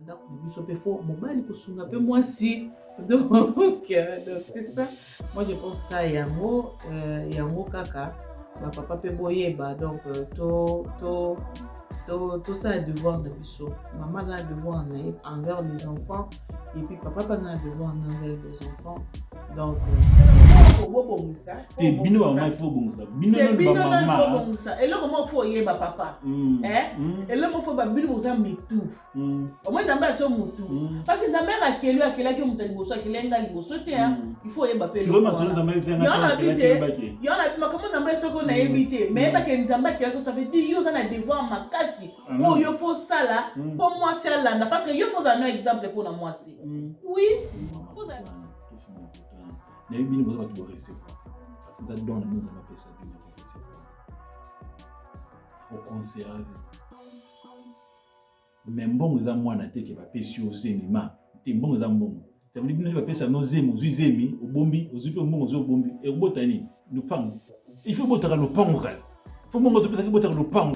Ndako na biso mpe faut mobali kosunga mpe mwasi. Donc c'est ça, moi je pense ka yango, yango kaka bapapa mpe boyeba. Donc to tosala devoir na biso. Mama aza na devoir na ye envers les enfants et puis papa mpe aza na devoir na envers les enfants. Donc bobongisa. Te, bino bamama, il faut bobongisa bino. Nanu bamama, eloko moko faut oyeba, papa, eloko moko faut bino boza mitu. Omoi Nzambe atio mutu parce que Nzambe akeli, akelaki yo moto ya liboso, akelaki nga liboso te. Il faut oyeba mpe yo na makambo Nzambe. Soki nayebi te, mais yebake Nzambe akelaki, ça veut dire yo oza na devoir makasi oyo yo faut osala mpo mwasi alanda, parce que yo faut ozala no exemple mpona mwasi, oui. Nayebi bino boza bato borecevoir, parce que eza don na bino Nzambe apesa bino ya korecevoir, koconserve. Mais mbongo eza mwana te ke bapesi yo zemi ma te. Mbongo eza mbongo. Ça veut dire bino bapesa no zemi, ozwi zemi, obombi, ozwi mpe mbongo, ozwi, obombi, ekobota nini? Lupango. Il faut botaka lupango, kasi faut mbongo topesaki botaka lupango.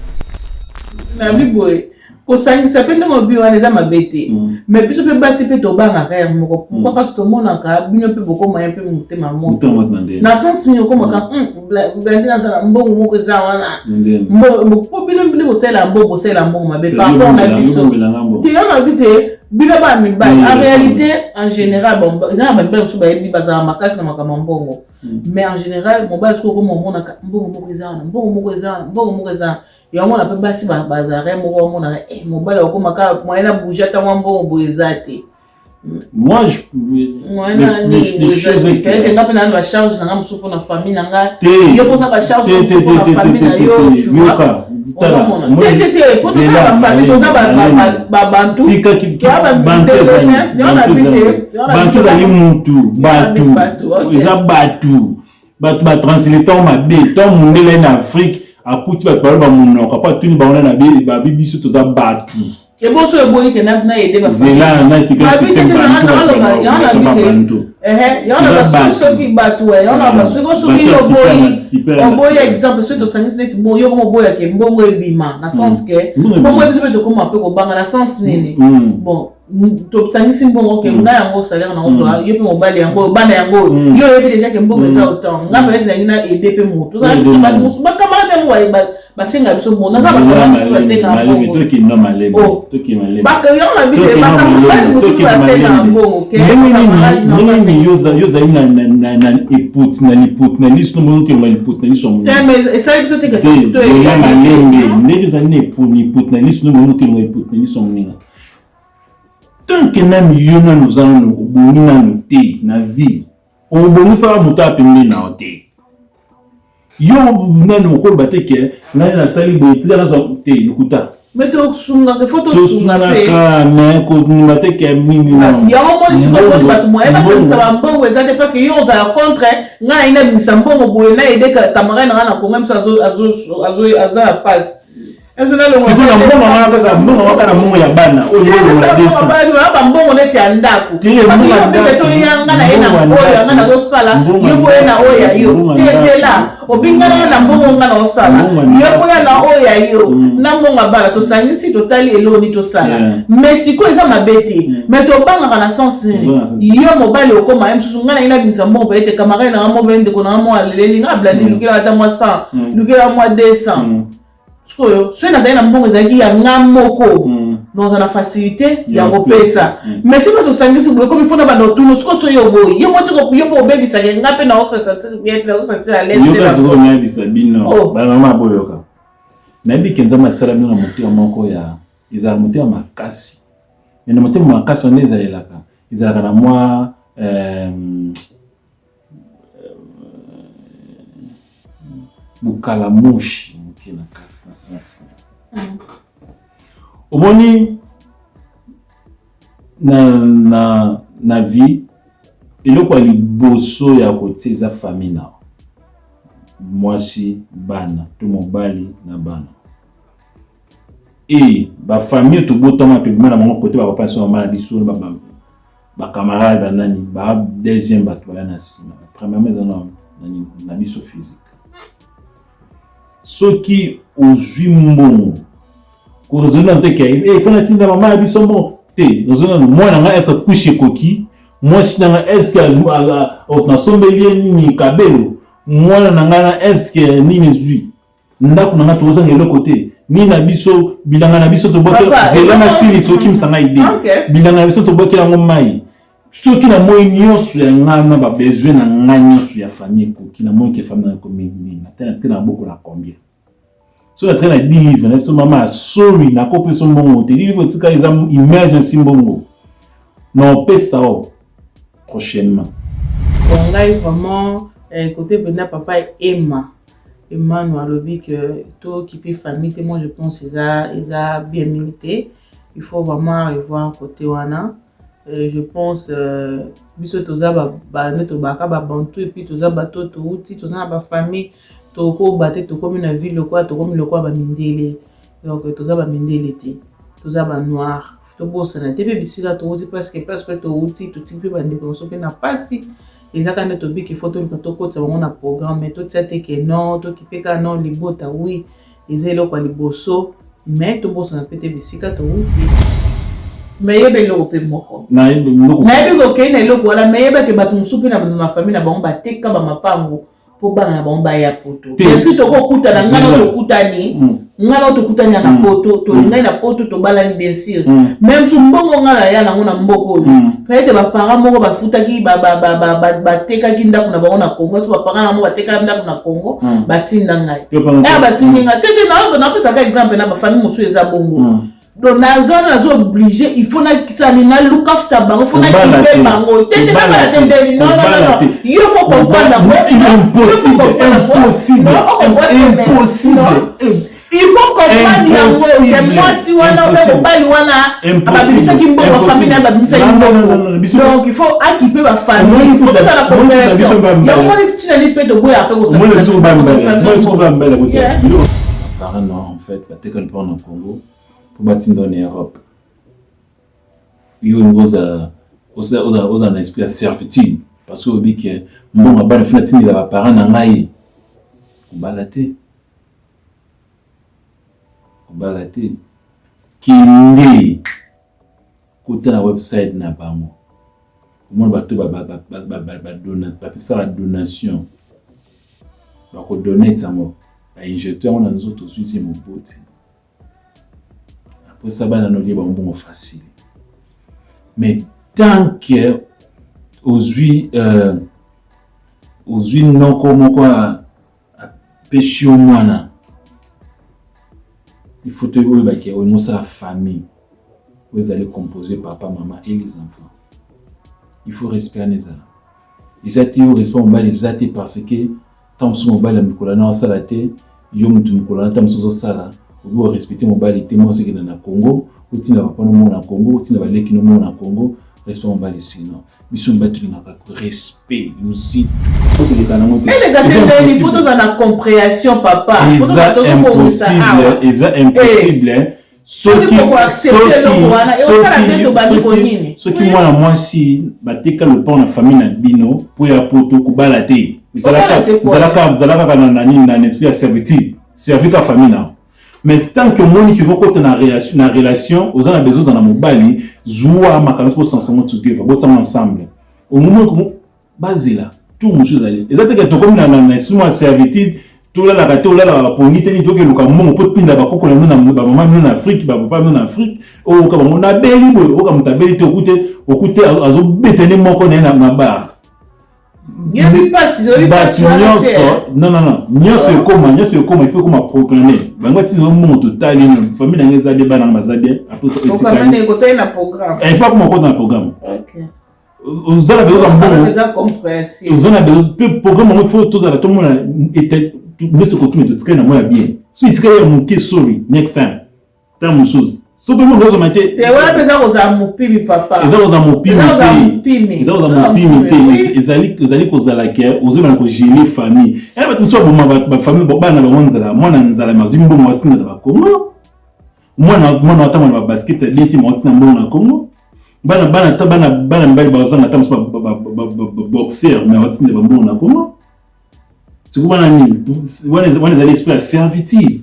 Nabi boye, kosangisa mpe ndenge obi wana eza mabe te, mais biso mpe basi mpe tobangaka ya moko. Pourquoi? Parce tomonaka bino mpe bokoma ye mpe motema moto na sens nini, okomaka blandi aza na mbongo moko eza wana po bino nde bosalela mbongo, bosalela mbongo mabe par rapport na biso te. Yo nabi te, bino bana mibali, en réalité, en général, bon, eza na bamibali mosusu bayebi, bazala makasi na makambo ya mbongo, mais en général mobali soki okoma omonaka mbongo moko eza wana, mbongo moko eza wana, mbongo moko eza wana, yango wana mpe basi bazalaka moko bamonaka mobali akomaka moyen na bouge ata mwa mbongo boye eza te. Moi, je, nga mpe na bacharge na nga mosusu mpona famille na nga, yo mpoza bacharge mosusu mpona famille na yo. Te, te, te, po toza bafamille, toza babantu. Bantu ezali mutu, bato eza bato. Bato batranslate mabe. Ntango mondele ye na Afrique, akuti bato baloba monoko apo atuni bango na babi: "Biso toza bato." Eboso eboyi ke na aide. Zela na expliquer système bantu. Soki bato soki oboyi, oboyi, exemple, soki tosangisi neti mbongo, yo koma oboyake mbongo ebima na sens ke mbongo biso mpe tokóma mpe kobanga na sens nini. Bon, tosangisi mbongo ke ngai yango salaire na ozwa, yo mpe mobali yango, bana yango, yo oyebi déjà ke mbongo eza autant. Ngai peut-être nangi na aide mpe moto, tozala biso bato mosusu, bacamarade yango basenga biso mbongo, naza bacamarade mosusu basengaka mbongo, yango na bite, bacamarade mosusu basengaka mbongo. Ndenge yo ozali na epoti na lipoti na liso, nomoni okende lipoti na liso. Esali biso te. Zela malembe. Ndenge ozali na lipoti na liso, nomoni okende lipoti na liso moninga, tant que nanu yo nanu oza nanu obongi nanu te na vie, obongisaka moto ya pembeni na yo te. Yo nanu okoloba te ke ngai nasali boye, tika nazwa te, lokuta. Mais tosungaka, faut tosunga mpe. Tosungaka, mais konima te ke nini. Yango moni sikoyo moni bato moye basangisa bambongo eza te, parce que yo ozala contre ngai nayi nabimisa mbongo boye na aide camarade na ngai na Kongo miso aza na pasi. Sikoyo na mbongo wana kaka, mbongo wana na mbongo ya bana oyo. Bambongo neti ya ndako toyanga na ye na oyo yanga nazosala, yo boye na oyo ya yo te. Ezela obingana na mbongo nga naosala, yo boya na oyo ya yo na mbongo ya bana, tosangisi, totali eloni tosala. Mais sikoyo eza mabe te, mais tobangaka na sens nini, yo mobali okóma ye mosusu, ngai nangi nabimisa mbongo peut être camarade nanga mo, ndeko nanga mo aleleli nga, ablandi, lukelaka ata mwa 100, lukelaka mwa 200. Sikoyo soki nazali na mbongo ezalaki ya nga moko, naza na facilité ya kopesa. Mais te, tosangisi boye, komi fona banda otuna sikoyo soki oboyi yo mo te, yo mpo obebisaka nga mpe naosentir bien te, nazosentir à l'aise. Yoka, sikoyo nayebisa bino bamama, boyoka. Nayebi ke Nzambe asala bino na motema moko ya ezala motema makasi, mais na motema makasi wana ezalelaka, ezalaka na mwa bokalamushi moke na kati na sens. Omoni, na vie, eloko ya liboso ya kotia eza famille na mwasi, bana to mobali na bana. E bafamille tobotama, tobima na bango kote bapapa biso, mama na biso, bacamarade, banani, ba deuxième, bato baya na nsima. Premièrement eza na biso physique. Soki ozwi mbongo, koraisonner te ke fana tinda mama ya biso mbongo. Te, nazo nanu mwana nga est-ce couche ekoki? Mwasi na nga est-ce que nasombeli ye nini kabelo? Mwana na nga na est-ce que nini ezwi? Ndako na nga tozanga eloko te. Nini na biso bilanga na biso tobwakela zela na sili soki msanga idée. Bilanga na biso tobwakela yango mai. Soki na moi nyonso ya nga na ba besoin na nga nyonso ya famille ekoki na moi ke famille na komi nini na tena tika na boko na combien? So na tika na 10 livres na so mama sorry na ko pesa mbongo te 10 livres tika eza emergency mbongo. Na opesa o prochainement. Bon ngai vraiment eh, côté pena papa Emma Emmanuel alobi que to kipe famille te moi je pense eza eza bien mingi te il faut vraiment revoir côté wana euh, je pense euh, biso toza ba nde tobaka ba bantu et puis toza bato touti toza na ba famille tokoba te tokomi na ville lokola tokomi lokola ba mindele donc toza ba mindele te toza ba noir tobosana te mpe bisika touti parce que place mpe touti totiki mpe bandeko mosusu mpe na mpasi eza kaka nde tobiki fo toluka tokotisa bango na programme mais totia te ke non tokipe kaka non libota oui eza eloko ya liboso mais tobosana mpe te bisika touti mais yeba eloko mpe moko nayebi kokei na eloko wana mais yeba ke bato mosusu mpe na bafamille na bango bateka bamapango mpo bana na bango baya poto bien sûr tokokutana ngai na tokutani ngai na tokutani na poto tolingani na poto tobalani bien sûr mais mosu mbongo ngai naya nango na mboka oyo peut-être baparent moko bafutaki batekaki ndako na bango na Congo so baparent na bango batekaki ndako na Congo batinda ngai batindi ngai te te napesaka exemple na bafamille mosusu eza bongo donc naza naza obligé il faut nasani naluka futa bango faut nakipe bango te te nabala te ndeni non non non yo faut comprendre yango impossible impossible impossible il faut comprendre yango ke mwasi wana obe mobali wana babimisaki mbongo bafamille na ye babimisaki mbongo donc il faut akipe bafamille faut tozala compréhension yango moni ntina nini mpe toboya mpe kosangisa en fait batekali mpo na Congo mpo batinda na Europe yo olingi ozala ozala na esprit ya servitude parce que oyebi ke mbongo ya bana fina atindela baparent na ngai kobala te kobala te kende kota na website na bango omona bato bapesaka donation bakodonate yango bainjecte yango na nzoto oswisi moboti aposa bana nolie bango mbongo facile mais tant que ozwi euh, ozwi noko moko apesi yo mwana il faut to oyebake oyo mosala famille oyo ezali composé papa mama et les enfants il faut respect wana ezala eza te yo respect mobali eza te parce que ntango mosusu mobali ya mikolo wana osala te yo motu mikolo wana ntango mosusu ozosala obi orespecte mobali te mwasi okenda na congo otinda papa no moko na congo otinda baleki no moko na congo respect mobali sinon biso mibali tolingaka respect luzitu eleka nango te eleka te ndeni faut tozala na compréhension papa eza impossible eza impossible soki soki mwana mwasi bateka lopango na famille na bino mpo ya poto kobala te zala kaka na nini na esprit ya servitude servi ka famille na mais tant que omoni ke okokota na relation na relation oza na besoin ozala na mobali zuwa makambo nyonso bosansa yango together botiango ensemble omoni bazela tour mosusu ezali eza te ke tokomi na na esprit mwa servitude tolalaka te olalaka bapongi te nini tokeluka mbongo mpo tinda bakoko na bino na bamama bino na afrike bapapa bino na afrike oyoka bango nabeli boye oyoka moto abeli te okute okute azobeta nde moko na ye na bar bato nyonso non non non nyonso ekoma nyonso ekoma il faut ekoma programme bango batinda yo mbongo totali famille na ngai eza bien bana ngai baza bien après etikali il faut akoma okota na programme oza na besoin ya mbongo oza na besoin mpe programme yango faut tozala tomona nyonso ekotuma totikali na mwa ya bien so etikali ya moke sorry next time ntango mosusu soki mbongo ezozoma te te wana mpe eza kozala mopimi papa eza kozala mopimi te eza kozala mopimi te ezali kozala ke ozobana kogele famille ya bato mosusu baboma bafamille bana bango nzala mwana nzala mazwi mbongo atinda na bakongo mwana mwana ata mwana babasket abeti mwa atinda mbongo na kongo bana bana ata bana bana mibali bazanga ata mosusu baboxer mais batinda bambongo na kongo sikoyo wana nini wana ezali esprit ya servitude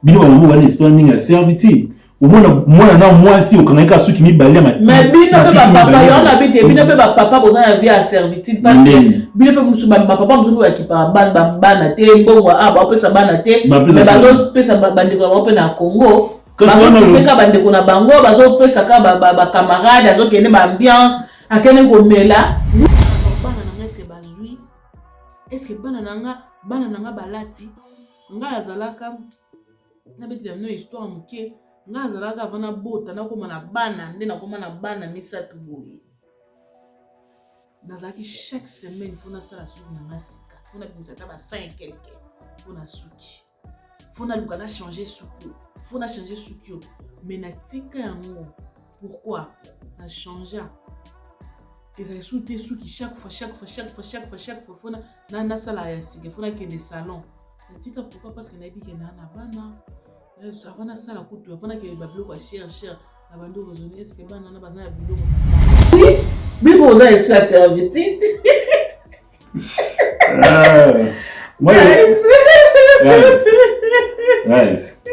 bino bamama wana esprit mingi ya servitude. Omona mwana na mwasi okangaki kaka suki mibale ya Mais bino mpe bapapa, yango na bite, bino mpe bapapa boza na vie ya servitude, parce que bino mpe mosusu, bapapa mosusu mpe bakipaka bana te, mbongo a baopesa bana te, mais bazopesa bandeko na bango mpe na Congo, bazopeka bandeko na bango, bazopesa ka bacamarade, azokende baambiance, akende komela. Bana na nga, est-ce bazwi? Est-ce bana na nga, bana na nga balati? Ngai azalaka, nabetela bino histoire moke. Ngai azalaka, avant nabota, nakóma na bana, nde nakóma na bana misato boye, nazalaki chaque semaine faut nasala suki na nga sika, faut nabimisa ata ba 5 quelque mpo na suki, faut naluka nachange suki, faut nachange suki oyo. Mais natika yango. Pourquoi na changea? Ezali su te suki chaque fois, chaque fois, chaque fois, chaque fois, chaque fois faut nasala ya sika, faut nakende salon. Natika. Pourquoi? Parce que nayebi ke naa na bana. Avant nasala kutu, avant nakende babiloko ya cher cher, na bandi raisonner: est ce que bana na baza na biloko? Bino oza esprit ya servitude. Guys. Guys.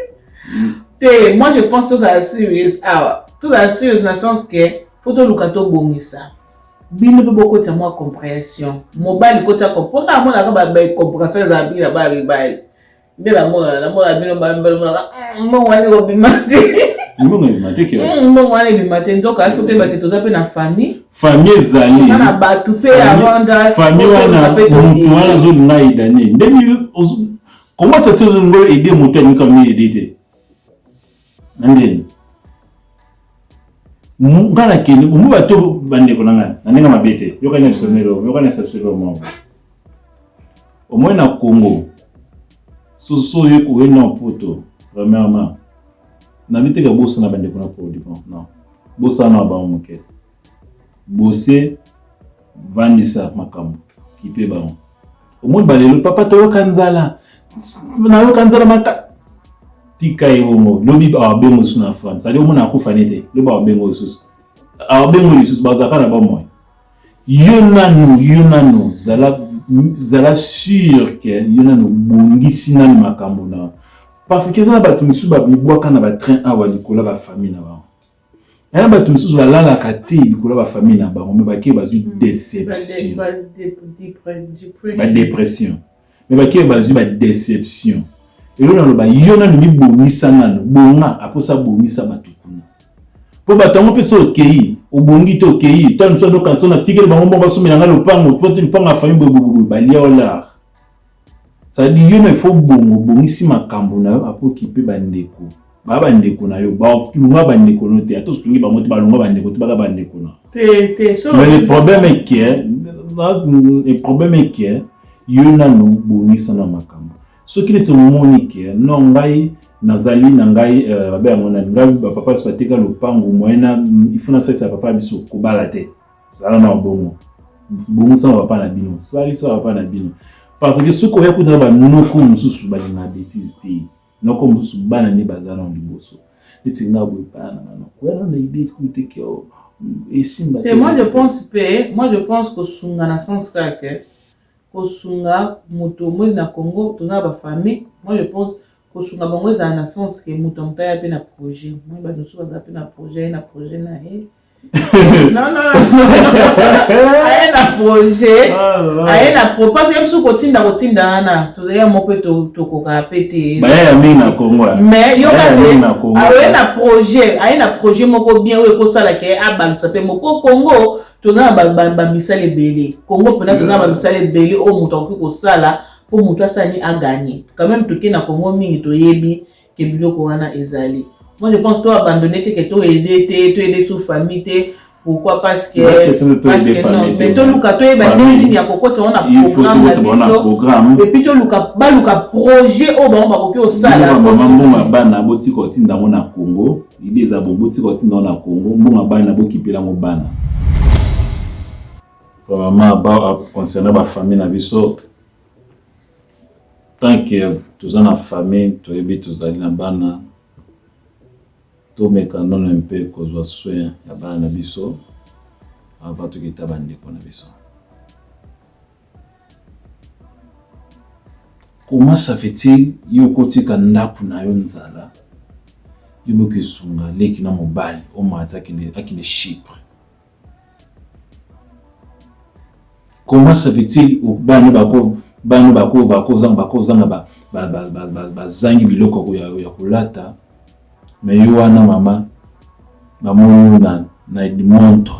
Te, moi je pense tozala serious awa, tozala serious na sens ke faut toluka tobongisa. Bino mpe bokotisa mwa compréhension. Mobali kotia, mpo nga amonaka bacompréhension ezala mingi na bana mibali. Nde namona, namona bino bamonaka mbongo wana ekobima te. Mbongo ebima te ke. Mbongo wana ebima te. Nzoka il faut mpe bate, toza mpe na famille. Famille ezali. Toza na bato mpe avant. Famille wana, motu wana azolinga aidane ndenge comment ça se ozolinga aide moto alingi kami aide te na ndeni. Nga nakende omo bato, bandeko na ngai, na ndenge mabe te. Yokani na biso melo, yokani na biso moko. Omoi na Congo, soso oyo oye na Poto, premièrement nabi teka bosana bandeko na produit. Non, bosana na bango moke, bose vandisa makambo kipe bango. Omoni balelo: "Papa, toyoka nzala, nayoka nzala maka." Tika ye bongo. Lobi awabengo lisusu na France, adi omona akufa ne te. Lobi awabengo lisusu, awabengo lisusu, bazalaka na bomoi. Yo nanu, yo nanu zala, zala sûr ke yo nanu obongisi nanu makambo na, parce que eza na bato mosusu babibwaka na batrain awa likolo ya bafamille na bango. Aya, bato mosusu balalaka te likolo ya bafamille na bango, mais bakei bazwi déception, badépression, mais bakei bazwi badéception. Elo naloba, yo nanu mibongisa nanu, bonga aposa bongisa bato kuna, mpo bato yango mpe so okei obongi te, okei to mosusu adokanisa natikeli bango mbongo basomela nga lopango, mpo te lopango ya famille boyeboyeboye, balia olar. C'est-à-dire yo na il faut bongo obongisi makambo na yo, apoki mpe bandeko baa bandeko na yo, balunga bandeko no te. Ata osungi bango te, balunga bandeko te, baka bandeko na. Te, te, so. Mais le problème est que yo nanu bongisa na makambo. Soki neti omoni ke non, ngai nazali na ngai, babe yango nani, ngai bapapa biso bateka lopango, moyen na il faut nasalisa papa biso, kobala te. Zala na bongo, bongisa na papa na bino, salisa papa na bino, parce que soki oya kuta na banoko mosusu balingaka bétise te. Noko mosusu, bana nde baza na liboso. Neti nga boye, bana na nga koya na idée kutu ke esimba. Te, moi je pense mpe, moi je pense kosunga na sens kaka ke kosunga moto omoni na Congo, toza na bafamille. Moi je pense kosunga bango ezala na sens ke moto ya moto aya mpe na projet. Moi bato mosusu bazala mpe na projet, aye na projet na ye. Non, non, aye na projet, aye na pro, parce que biso kotinda, kotinda wana tozali ya moko mpe tokokaka mpe te. Baya mingi na Congo. Mais yoka te, aye na projet, aye na projet moko bien oyo ekosala ke abalusa mpe moko. Congo toza na bamisala ebele. Congo mpena toza na bamisala ebele oyo moto akoki kosala mpo moto asala ni aganye quand même. Toke na Congo mingi, toyebi ke biloko wana ezali. Moi je pense to abandonne te, ke toaide te, toaide sous famille te. Pourquoi? Parce que non, mais toluka toyeba ndenge nini ya kokota wana programme na biso, et puis toluka baluka projet oyo bango bakoki kosala. Mbongo ya bana, botika kotinda yango na Congo. Idée eza bon, botika kotinda yango na Congo. Mbongo ya bana, bokipela yango bana. Vraiment, ba concernant bafamille na biso, tant que toza na famille, toyebi tozali na bana, tomeka nano mpe kozwa soin ya bana na biso avant tokita bandeko na biso. Comment ça fait-il yo kotika ndako na yo nzala? Yo boki esunga leki na mobali omata akende akende Chypre. Comment ça fait-il bana bako bana bako bakozanga bakozanga ba bazangi biloko ya ya kolata mais yo wana mama bamoni yo na na montre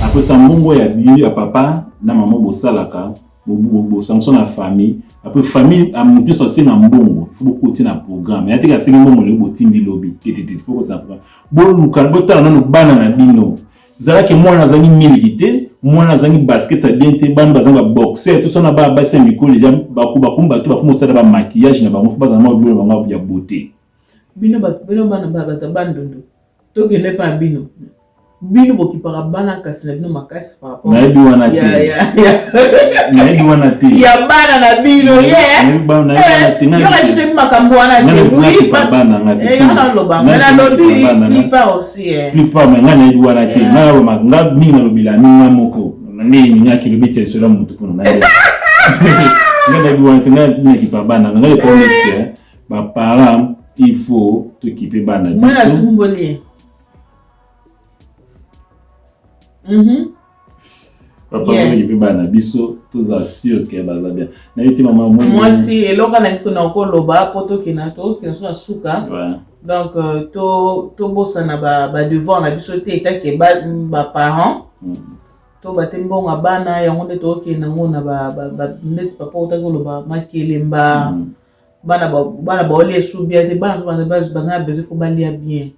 apesa mbongo ya biyo ya papa na mama bosalaka bosanction na famille après famille moto nyonso asenga mbongo il faut bokoti na programme ya teke asengi mbongo lelo botindi lobi tetete il faut koti na programme boluka botala nano bana na bino zalaki mwana azangi miliki te mwana azangi basket ya bien te bana bazangi baboxer tout ça na bana basi ya mikolo deja bakomi bato bakomi kosala bamaquillage na bango fo bazala mwa biloko na bango ya beauté bino bino bana bato ya bandundu tokende epa ya bino bino bokipaka bana kasi na bino makasi par rapport nayebi wana te nayebi wana te ya bana na bino ye makambo wana te naloba nga nalobi plupart aussi plupart mais nga nayebi wana te nga nalobaka nga mingi nalobela mi nga moko nde ningaki lobi te lisolo ya motu mpona na nga nayebi wana te nga nakipa bana nga nga lepone te baparent il faut tokipe bana biso Papa yeah. mpe bana biso toza sur ke baza bien nayebi te mama mwasi eloko naki na okoloba mpo tokenda tokenda so na suka donc euh, tobosana badevoir na biso te etake baparent toba te mbongo ya bana yango nde tokokende yango na neti papa otaki koloba makelemba bana bana baolia esu bien te bana baza na besoin fo balia bien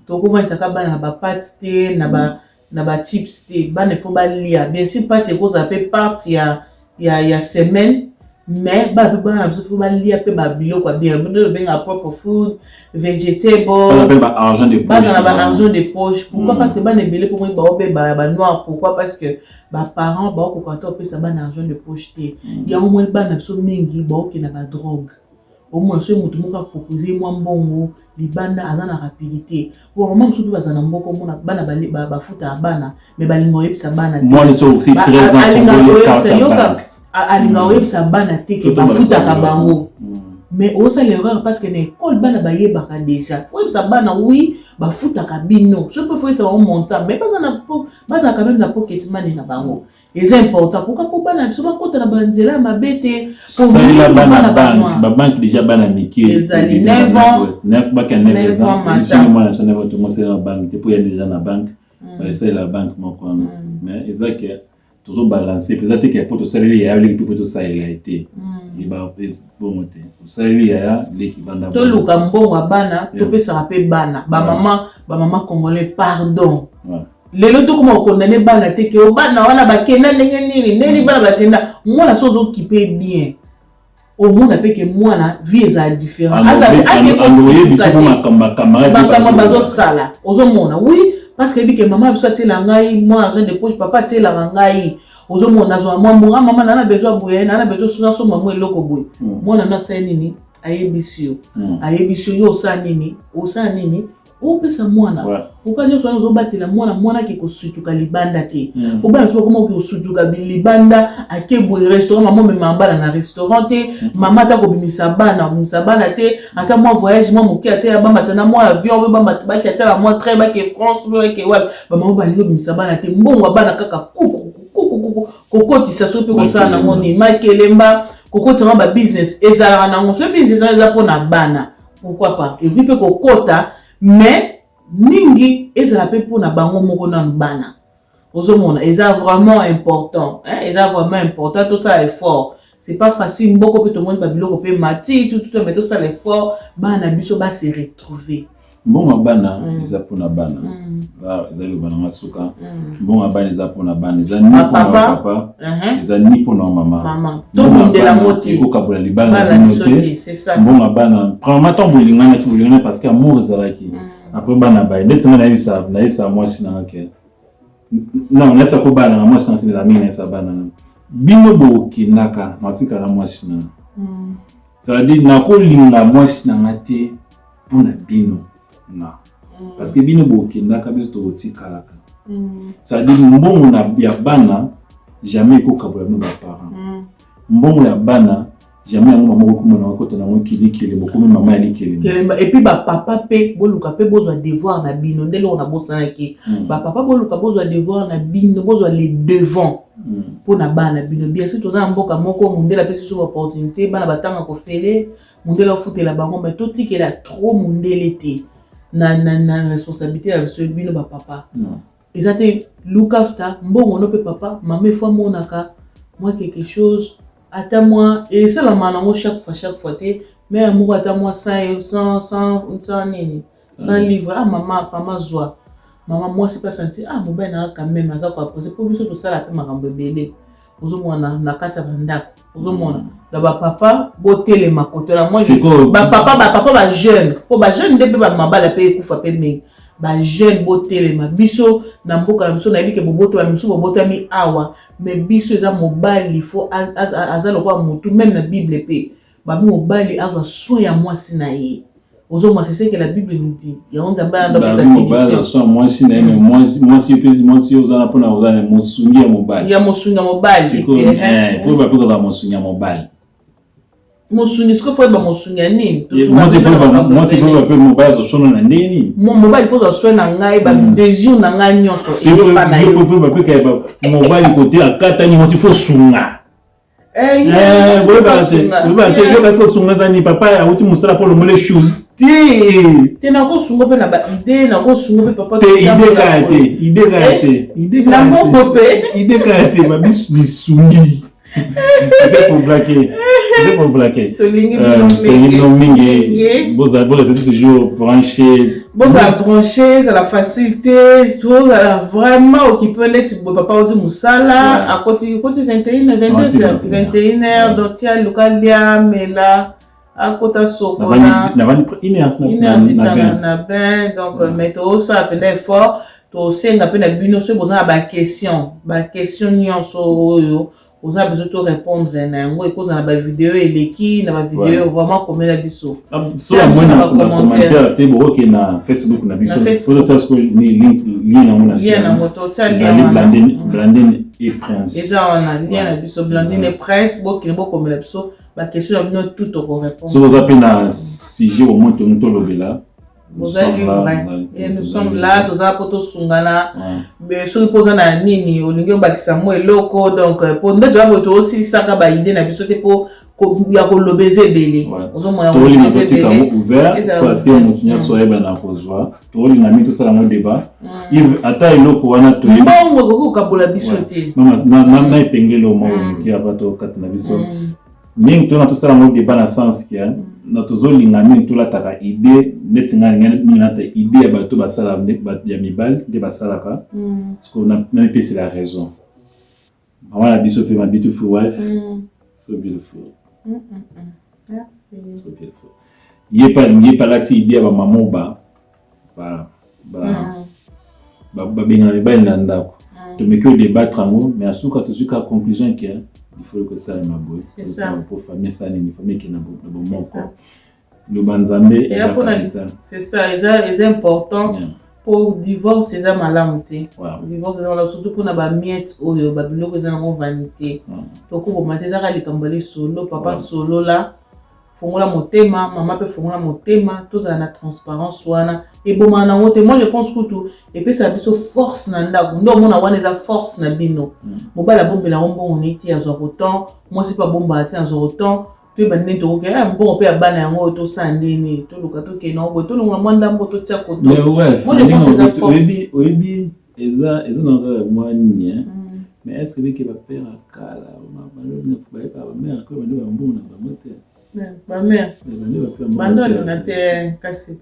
tokovanisaka bana na bapate te na ba na ba chips te bana il faut balia bien sûr pate ekozala mpe part ya, ya, ya semaine mais bana mpe bana na biso faut balia mpe babiloko ya bien nde tobengaka proper food vegetable baza na ba argent de poche pourquoi mm. parce que bana ebele mpo moi baobeba ya banoir pourquoi parce que baparent baokoka te kopesa bana argent de poche te mm. yango moi bana biso mingi baokenda badrogue omona soki moto moko apropose mwa mbongo libanda aza na rapidité po mama mosusu mpe baza na mboka omona bana bafutaka bana mais balinga oyebisa bana alingaka oyebisa bana te ke bafutaka bango mm. mais osala erreur parce que na école bana bayebaka déjà fo oyebisa bana oui bafutaka bino soki mpe fo oyebisa bango montant mais bazala quand même na pocket money na bango eza important pourquoi po bana biso bakota na banzela ya mabe te salela bana banque babanque déjà bana mike ezali 9 ans 9 baka 9 ans biso mwana so 9 ans tomosalela banque te po ya déjà na banque mm. baesalela banque moko wana mm. mais eza ke tozobalanse mpenza te ke po tosaleli yaya leki mpe fo tosalela ye te mm. bongo te tosaleli yaya leki vanda toluka mbongo ya bana topesaka mpe bana bamama bamama congolais pardon lelo tokoma kokondane bana te ke bana wana bakenda ndenge nini ndenge nini bana bakenda mwana so ozokipe bien omona mpe ke mwana vie ezala différent makambo bazosala ozomona oui parce que yebi ke mama biso atiela ngai mwa argent de poche papa atielaka ngai ozomona azwa mwa mbongo ah, mama naa na besoin boye naa na besoin nasomba mwa eloko boye hmm. mwana no asali nini ayebisi yo hmm. ayebisi yo yo osala nini osala nini opesa mwana ouais. pourquoi nyonso wana ozobatela mwana mwana ake kosutuka libanda te mm. po bana biso bakoma oke kosutuka libanda ake boye restaurant mama omema bana na restaurant te mm. mama ata kobimisa bana obimisa bana te ata mwa voyage mwa moke ata ya bamata na mwa avion mpe bamata bake ata na mwa train bake france mpe bake wapi bamama balingi obimisa bana te mbongo ya bana kaka kukukukukuku kokotisa soki mpe kosala nango nini makelemba kokotisa mwa babusiness ezalaka nango soki business eza mpo na bana pourquoi pas ekoki mpe kokota mais mingi ezala mpe mpona bango moko nanu bana ozomona eza vraiment important hein? eza vraiment important tosala effort c'est pas facile mboko mpe tomoni babiloko mpe mati tututu mais tosala effort bana na biso ba se retrouver mbongo ya bana mm. eza mpona bana mm. eza liloba na nga suka mm. mbongo ya bana eza mpona bana eza ni mpona papa uh-huh. eza ni mpona mama tobundela ngo te ekokabola libala na bino te mbongo ya bana premièrement ntango bolinganaki bolingana parce que amour ezalaki après bana baye ndeti nga nayebisa nayebisa mwasi na nga ke non nayebisa ko bana na mwasi na nga mingi nayebisa bana na bino bokendaka natikala mwasi na nga c'est-à-dire nakolinga mwasi na nga te mpo na bino na mm. parce que bino bokendaka biso tokotikalaka mm. c'est-à-dire mbongo na ya bana jamais ekokabola bino baparent mm. mbongo ya bana Jamais yango mama okokoma na okota nango kilikili, bokomi mama ya likelema. Kelemba. Et puis bapapa mpe boluka mpe bozwa devoir na bino. Nde eloko nabosanaki, bapapa boluka bozwa devoir na bino, bozwa le devant mpo na bana na bino. Bien sûr, toza na mboka moko, mondele apesi biso baopportunité, bana batanga kofele, mondele afutela bango, mais totikela trop mondele te na responsabilité ya biso, bino bapapa. Eza te look after mbongo no mpe papa mama efo amonaka mwa quelque chose, ata mwa esalama nango chaque fois, chaque fois te, mais ya moko ata mwa 100 100 100 100 nini, 100 livre. Ah mama, mama zwa, mama mwasi mpe asanti, ah mobali nanga quand même aza koapprécier, mpo biso tosala mpe makambo ebele. Ozomona na kati ya bandako, ozomona na bapapa botelema kotola. Moi, bapapa, bapapa bajeune, mpo bajeune nde mpe bamabala mpe ekufa mpe mingi. Bajeune botelema. Biso na mboka na biso, nayebi ke bobotama, biso bobotami awa, mais biso eza mobali fo aza lokola motu. Même na Bible mpe babi mobali azwa soin ya mwasi na ye. Ozomona, c'est ce que la Bible nous dit. Yango Nzambe ayanda kopesa mobali azwa soin ya mwasi na ye, mais mwasi mpe, mwasi oza na mpona oza na mosungi ya mobali. Ya mosungi ya mobali. Fo bape kozala mosungi ya mobali. Mosungi sikoyo, fo yeba mosungi ya nini. Mwasi mpe bape mobali azwa soin na ndenge nini? Mobali fo azwa soin na ngai, badésir na ngai nyonso eyepa na ye. Fo bape mobali kote akatani, mwasi fo sunga. Boyebaka te, yoka soki osunga eza nini. Papa awuti mosala mpo olongole shoes te. Te, nakosunga mpe na baidée, nakosunga mpe papa. Te, idée kaya te, idée kaya te, idée. Na mbongo mpe. Idée kaya te, babi lisungi. C'était pour blaguer, c'était pour blaguer. Tolingi. Bino mingi, bozala toujours branché. Bozala branché, ezala facile te, tozala vraiment occupé neti boye. Papa oti mosala, akoti koti 21, 22 heures, 21 heures, donc tia luka lia, mela, akota sokola na bain. Donc mais tozosala mpenza effort. Tosenga mpe na bino, soki boza na baquestion, baquestion nyonso oyo oza besoin to répondre na yango, ekozala na bavideo eleki na bavideo, vraiment komela biso. So amoni na commentaire te, bokoke na Facebook na biso, totia sikoyo lien yango na lien yango, totia lien. Blandine et Prince. Eza wana lien na biso, Blandine et Prince. Bokende, bokomela biso baquestion na bino, tout tokorépondre. Soki oza mpe na sujet omoi tongi tolobela. Boza libre, nous sommes là, toza mpo tosungana. Soki mpo oza na nini, olingi obakisa mwa eloko, donc mpo nde toza boye, toosilisaka baidée na biso te, mpo ya koloba eza ebele. Ozomona, tolinga totika yango ouvert parce que moto nyonso ayeba na kozwa. Tolinga mingi tosala yango débat, ata eloko wana toyebi. Mbongo ekoki kokabola biso te. Na epengeli moko moke apa tokata na biso mingi, tona tosala yango débat na sens ke na tozolinga mingi tolataka idée neti ngai mingi nata idée ya bato basala ya mibali nde basalaka. Na mipesela raison, mama na biso mpe, ma beautiful wife, so beautiful. Merci. So beautiful. Ye mpe alingi, ye mpe alati idée ya bamama babengana mibali na ndako. Tomeki odébattre yango, mais asuka tozwi kaka conclusion ke il faut kosalema boye po famille esala nini, famille ekende na bomoko, loba Nzambe. C'est ça, eza important po divorce eza malamu te. Divorce eza malamu surtout mpona bamiettes oyo babiloko eza nango vanité. Tokoboma te, ezaka likambo ya lisolo. Papa solola, fongola motema, mama mpe fongola motema, tozala na transparence wana, ebomaka nango te. Moi je pense kutu epesaka biso force na ndako. Nde omona wana eza force na bino. Mobali abombelako mbongo neti azwaka autant, mwasi mpe abombaka te, azwaka autant. Toyeba ndenge tokoki mbongo mpe ya bana yango oyo tosala ndeni, toluka tokende yango boye, tolongola mwa ndambo, totia koto. Oyebi, eza na kaka mwa nini, mais est ce que beke bapère ya kala bayeba, bamère koyo bande bambongo na bango te? Bamère bando alinga te kasi.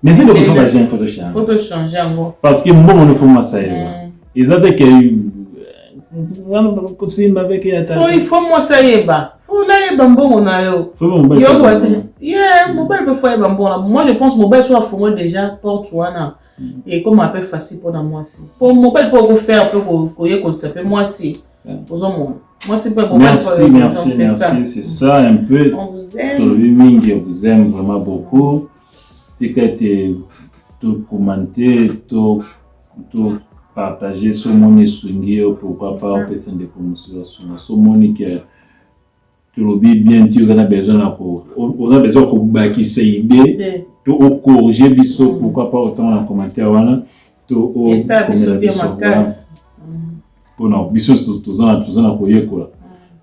Mais eloko fo bajeune faut tochange. Faut tochange yango. Parce que mbongo no fo mwasi ayeba, eza te ke wana kosimba peke ata. Il faut mwasi ayeba, fo nayeba mbongo na yo. Yo te ye mobali mpe fo ayeba mbongo. Moi je pense mobali so afungoli déjà porte wana, ekoma mpe facile mpona mwasi, po mobali mpo okofaire mpe koyekolisa mpe mwasi. Ozomona mwasi mpe. Merci, merci, merci, c'est ça un peu. On vous aime. Tolobi mingi, on vous aime vraiment beaucoup. Tika ete tocommenter, to topartage. So omoni esungi yo, pourquoi pas opesa ndeko mosusu asunga. So omoni ke Tolobi bien ti oza na besoin na ko oza besoin kobakisa idée to ocorrige biso, pourquoi pas otiango na commentaire wana to okomela biso mpona biso toza na koyekola.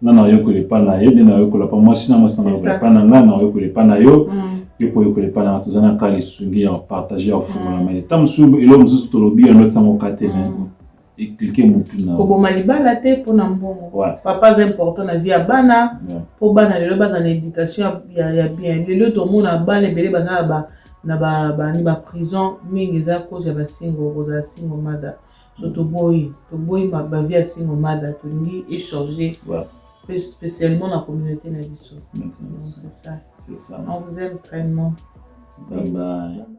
Nga na oyekola epa na ye nde nayekola pa mwasi na mwasi na nayekola epa na nga, na oyekola epa na yo, yo mpo oyekola epa na nga. Toza na kaka lisungi ya kopartage, ya kofungola mayele. Ta mosusu eloko mosusu tolobi yango otiango ka te, mais eklike motu na koboma libala te mpona mbongo. Papa aza important na vie ya bana, mpo bana lelo baza na éducation ya bien. Lelo tomona bana ebele baza na bani baprison mingi, eza cause ya basingle, kozala single mother. So toboyi bavie ya single mother, tolingi échanger spécialement na communauté na biso. C'est ça. C'est ça. On vous aime vraiment. Bye bye.